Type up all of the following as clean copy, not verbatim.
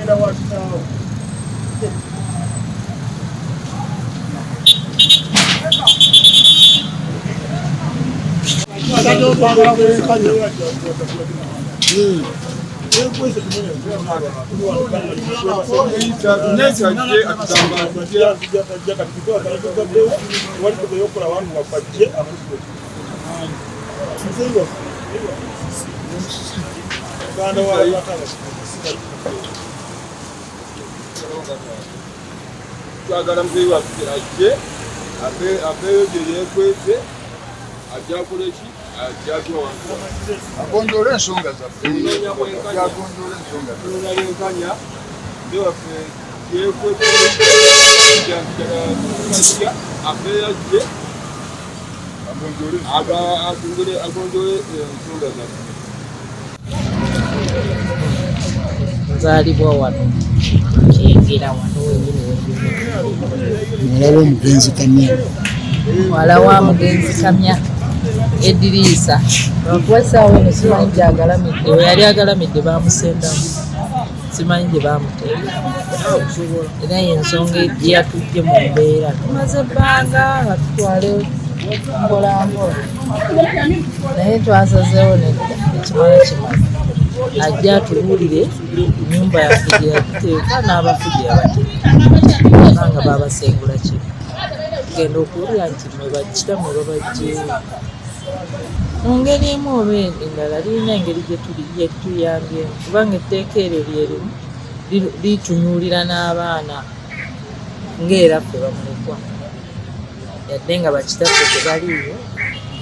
Muganda wa kitaawo. Twagala muzeeyi waffe ajje aveeyo gye yeekwese, ajje akole ki, ajje atuwa wantu. Agonjoola ensonga zaffe. Tunoonya bwenkanya. Agonjoola ensonga zaffe. Tunoonya bwenkanya. Muzeeyi waffe yeekwese, aveeyo ajje agonjoole ensonga zaffe. Nzaalibwa wano Kyengera, wano wenyini wenyini. Muwala w'omugenzi Kamya. Muwala wa mugenzi Kamya Ediriisa. Lwakuba essaawa eno simanyi gy'agalamidde, we yali agalamidde baamusendamu, simanyi gye baamuteeka, era y'ensonga eyatuggye mu mbeera. Tumaze ebbanga nga tutwala mpola mpola, naye twasazeewo nedda, ekimala kimala. Ajje atubuulire ennyumba yaffe gye yagiteeka n'abafu gye yabateeka, kubanga baabasengula kiro. Tugenda okuwulira nti mwe bakitammwe babaggyeeyo. Mu ngeri emu oba endala lirina engeri gye tuyambyemu, kubanga etteeka eryo lye limu litunuulira n'abaana ng'era ffe bamulekwa, yadde nga bakitaffe tebaliiyo,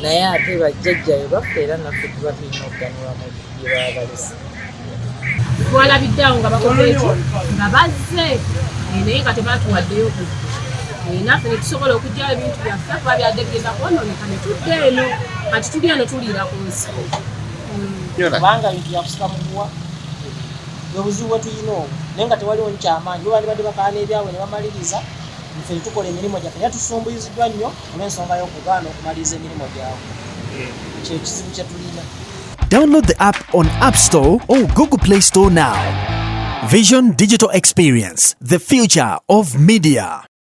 naye ate bajjajjabe baffe era naffe tuba tulina okuganyulwa mu bye baba balese. Twalabidde awo nga bakoze eki, nga bazze, naye nga tebatuwaddeyo budde, naffe ne tusobola okuggyayo ebintu byaffe kuba byadde bigenda kwonooneka, ne tudda eno. Kati tuli eno tuliira ku nsiko. Kubanga bintu byakusika muguwa, bwe buzibu bwe tulina obwo, naye nga tewaliwo nkyamaanyi bo bandibadde bakaana ebyabwe ne bamaliriza, ffe ne tukola emirimu gyaffe, naye tusumbuyiziddwa nnyo olw'ensonga y'okugaana okumaliriza emirimu gyabwe. Kyekizibu kye tulina. Download the app on App Store or Google Play Store now. Vision Digital Experience, the future of media.